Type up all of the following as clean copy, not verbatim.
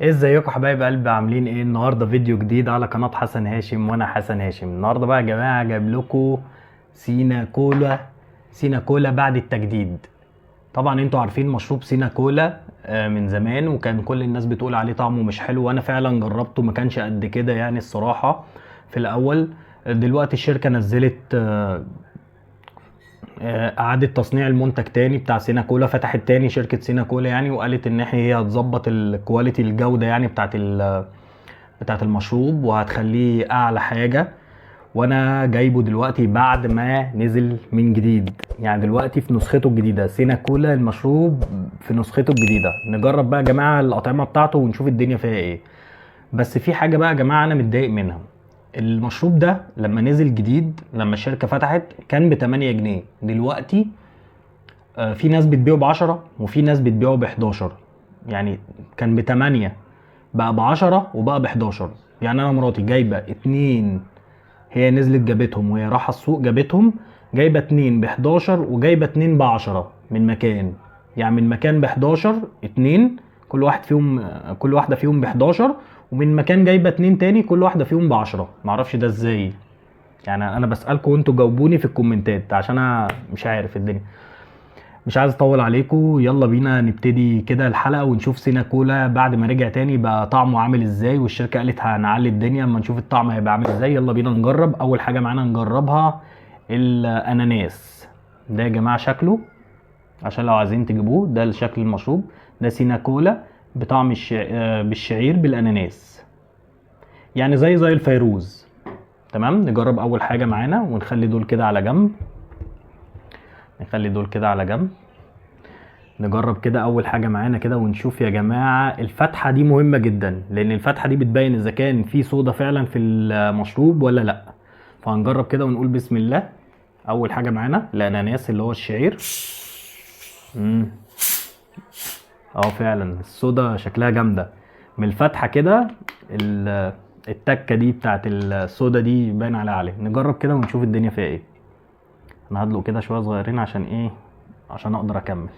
ازيكم حبايب قلبي، عاملين ايه؟ النهارده فيديو جديد على قناة حسن هاشم، وانا حسن هاشم. النهارده بقى يا جماعة جايب لكم سينا كولا، سينا كولا بعد التجديد. طبعا انتوا عارفين مشروب سينا كولا من زمان، وكان كل الناس بتقول عليه طعمه مش حلو، وانا فعلا جربته ما كانش قد كده يعني الصراحة في الاول. دلوقتي الشركة نزلت اعادة تصنيع المنتج تاني بتاع سينا كولا، فتحت تاني شركة سينا كولا يعني، وقالت ان هي هتظبط ال quality، الجودة يعني بتاعت المشروب، وهتخليه اعلى حاجة. وانا جايبه دلوقتي بعد ما نزل من جديد، يعني دلوقتي في نسخته الجديدة، سينا كولا المشروب في نسخته الجديدة. نجرب بقى يا جماعة الأطعمة بتاعته ونشوف الدنيا فيها ايه. بس في حاجة بقى يا جماعة أنا متضايق منها. المشروب ده لما نزل جديد، لما الشركة فتحت، كان ب8 جنيه. دلوقتي في ناس بتبيعه ب10 وفي ناس بتبيعه ب11. يعني كان ب8 بقى ب10 وبقى ب11. يعني أنا مراتي جايبة 2، هي نزلت جابتهم وهي رايحة السوق جابتهم، جايبة 2 ب11 وجايبة 2 ب10 من مكان. يعني من مكان ب11 2، كل واحد فيهم، كل واحدة فيهم ب11، ومن مكان جايبة 2 تاني كل واحدة فيهم ب10. معرفش ده ازاي، يعني انا بسألكم وانتوا جاوبوني في الكومنتات عشان انا مش عارف الدنيا. مش عايز اطول عليكم، يلا بينا نبتدي كده الحلقة ونشوف سينا كولا بعد ما رجع تاني بقى طعمه عامل ازاي، والشركة قالت هنعلي الدنيا اما نشوف الطعم هيبقى عامل ازاي. يلا بينا نجرب. اول حاجة معانا نجربها الاناناس. ده يا جماعة شكله، عشان لو عايزين تجيبوه، ده الشكل المشروب، ده سينا كولا بطعم بالشعير بالاناناس، يعني زي الفيروز. تمام، نجرب اول حاجة معانا ونخلي دول كده على جنب، نخلي دول كده على جنب. نجرب كده اول حاجة معانا كده ونشوف يا جماعة. الفتحة دي مهمة جدا، لان الفتحة دي بتبين اذا كان في صودا فعلا في المشروب ولا لا. فهنجرب كده ونقول بسم الله. اول حاجة معانا الاناناس اللي هو الشعير. فعلا الصودا شكلها جامدة من الفتحة كده، التكة دي بتاعت الصودا دي باين عليها عليه. نجرب كده ونشوف الدنيا فيها ايه. انا هدلق كده شوية صغيرين عشان ايه؟ عشان اقدر اكمل.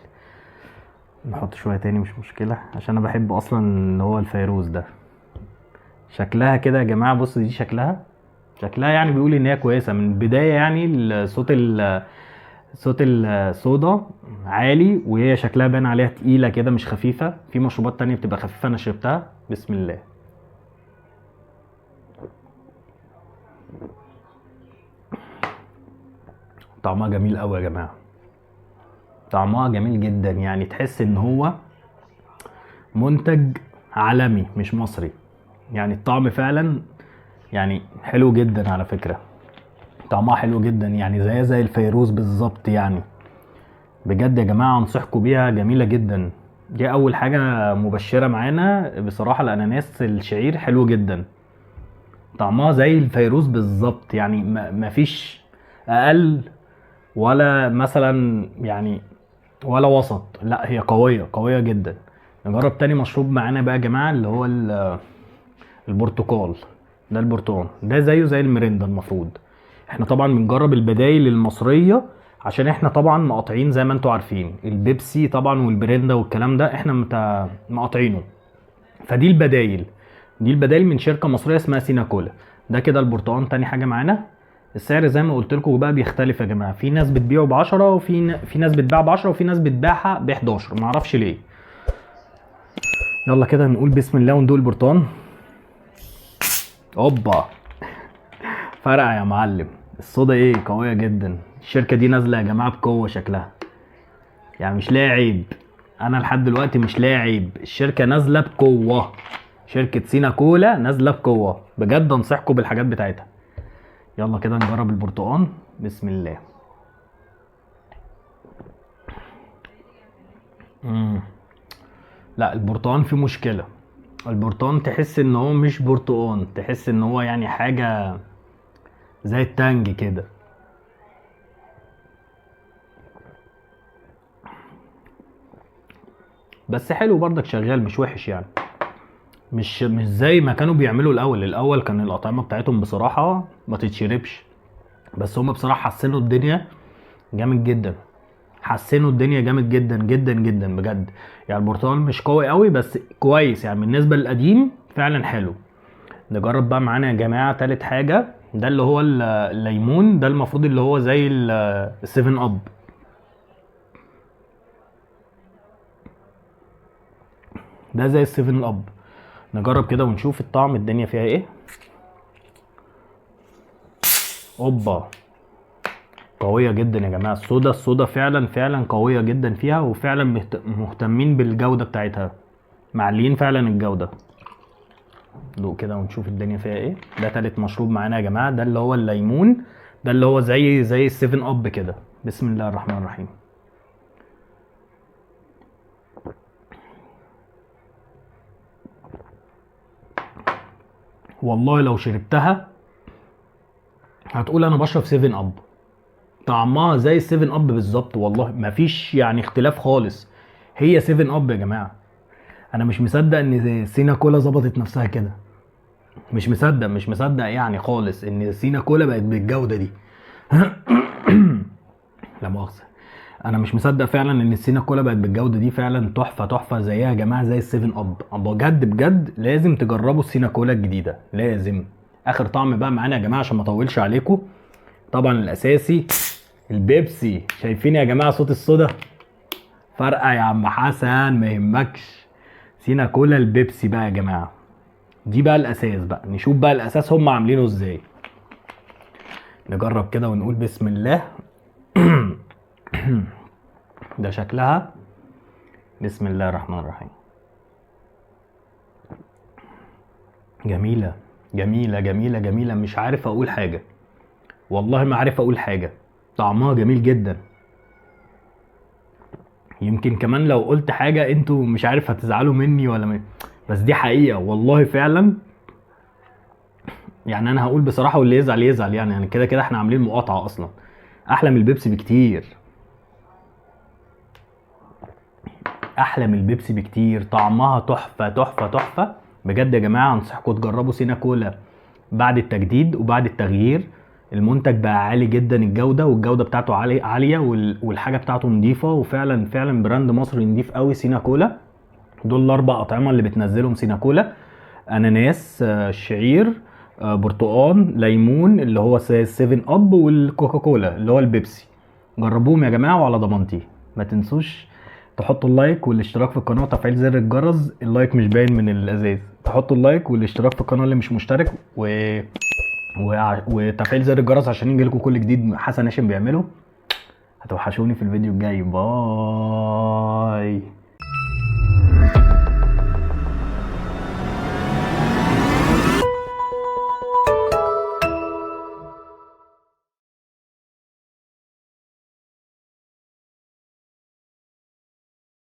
نحط شوية تاني مش مشكلة، عشان انا بحب اصلا اللي هو الفيروز ده. شكلها كده يا جماعة، بص دي شكلها يعني بيقول ان هي كويسة من البداية، يعني صوت الصودا عالي، وهي شكلها باين عليها تقيلة كده مش خفيفة. في مشروبات تانية بتبقى خفيفة انا شربتها. بسم الله. طعمها جميل قوي يا جماعة، طعمها جميل جدا، يعني تحس ان هو منتج عالمي مش مصري. يعني الطعم فعلا حلو جدا على فكرة، طعمها حلو جدا، يعني زي الفيروز بالظبط. بجد يا جماعة انصحكم بيها، جميلة جدا. دي اول حاجة مبشرة معانا بصراحة. الاناناس الشعير حلو جدا، طعمها زي الفيروز بالظبط، يعني ما فيش اقل ولا مثلا ولا وسط، لا هي قوية قوية جدا. نجرب تاني مشروب معانا بقى يا جماعة اللي هو البرتقال. ده البرتقال ده زيه زي الميريندا المفروض. احنا طبعا بنجرب البدايل المصرية عشان احنا طبعا مقاطعين زي ما انتوا عارفين البيبسي طبعا والبريندا والكلام ده، احنا مقاطعينه. فدي البدايل، دي البدايل من شركة مصرية اسمها سينا كولا. ده كده البرتقال تاني حاجة معانا. السعر زي ما قلت لكم بقى بيختلف يا جماعة، في ناس بتبيعه ب10 وفي ناس بتبيعه ب10 وفي ناس بتبيعها ب11، معرفش ليه. يلا كده نقول بسم الله وندوق البرتقال. اوبا، فرقع يا معلم. الصودا ايه قوية جدا. الشركة دي نازلة يا جماعة بقوة شكلها، يعني مش لاقي عيب، انا لحد دلوقتي مش لاقي عيب. الشركة نازلة بقوة، شركة سينا كولا نازلة بقوة بجد، انصحكم بالحاجات بتاعتها. يلا كده نجرب البرتقال. بسم الله. لا البرتقال فيه مشكلة. البرتقال تحس ان هو مش برتقال، تحس ان هو حاجة زي التانج كده. بس حلو برضك، شغال مش وحش يعني، مش زي ما كانوا بيعملوا الاول. الاول كان الاطعمة بتاعتهم بصراحة ما تتشربش، بس هم بصراحة حسنوا الدنيا جامد جدا. حسنوا الدنيا جامد جدا جدا جدا بجد. يعني البرتقال مش قوي قوي بس كويس يعني بالنسبة للقديم فعلا حلو. نجرب بقى معانا يا جماعة تالت حاجة، ده اللي هو الليمون، ده المفروض اللي هو زي السيفن اب. ده زي السيفن اب. نجرب كده ونشوف الطعم الدنيا فيها ايه. اوبا، قوية جدا يا جماعة الصودا، الصودا فعلا فعلا قوية جدا فيها، وفعلا مهتمين بالجودة بتاعتها، معليين فعلا الجودة. دوق كده ونشوف الدنيا فيها ايه. ده تالت مشروب معانا يا جماعة، ده اللي هو الليمون، ده اللي هو زي السيفن اب كده. بسم الله الرحمن الرحيم. والله لو شربتها هتقول انا بشرب 7 اب، طعمها زي السيفن اب بالظبط، والله مفيش يعني اختلاف خالص، هي 7 اب يا جماعة. انا مش مصدق ان سينا كولا ظبطت نفسها كده، مش مصدق، مش مصدق يعني خالص ان سينا كولا بقت بالجودة دي. لا مؤاخذة، انا مش مصدق فعلا ان السينا كولا بقت بالجودة دي، فعلا تحفة تحفة زيها يا جماعة زي السيفن اب بجد بجد. لازم تجربوا السينا كولا الجديدة، لازم. اخر طعم بقى معانا يا جماعة عشان ما اطولش عليكم، طبعا الاساسي البيبسي. شايفين يا جماعة صوت الصودا فرقه يا عم حسن، ما يهمكش. سينا كولا البيبسي بقى يا جماعة، دي بقى الاساس بقى، نشوف بقى الاساس هم عاملينه ازاي. نجرب كده ونقول بسم الله. ده شكلها، بسم الله الرحمن الرحيم. جميلة جميلة جميلة جميلة، مش عارف اقول حاجة، والله ما عارف اقول حاجة، طعمها جميل جدا. يمكن كمان لو قلت حاجة انتوا مش عارف هتزعلوا مني ولا بس دي حقيقة والله فعلا. يعني انا هقول بصراحة واللي يزعل يزعل، يعني كده كده احنا عاملين مقاطعة اصلا. احلى من البيبسي بكتير، احلى من البيبسي بكتير، طعمها تحفة تحفة تحفة بجد يا جماعة. انصحكم تجربوا سينا كولا بعد التجديد وبعد التغيير. المنتج بقى عالي جدا الجودة، والجودة بتاعته عالية، والحاجة بتاعته نظيفة، وفعلا فعلا brand مصري نظيف قوي سينا كولا. دول الاربع اطعمة اللي بتنزلهم سينا كولا: اناناس، شعير، برتقان، ليمون اللي هو 7 اب، والكوكا كولا اللي هو البيبسي. جربوهم يا جماعة وعلى ضمانتي. ما تنسوش تحطوا ال like والاشتراك في القناة وتفعيل زر الجرس. ال like مش باين من الازاز، تحطوا ال like والاشتراك في القناة اللي مش مشترك وتفعيل زر الجرس عشان يجيلكوا كل جديد حسن هاشم بيعمله. هتوحشوني في الفيديو الجاي. باي.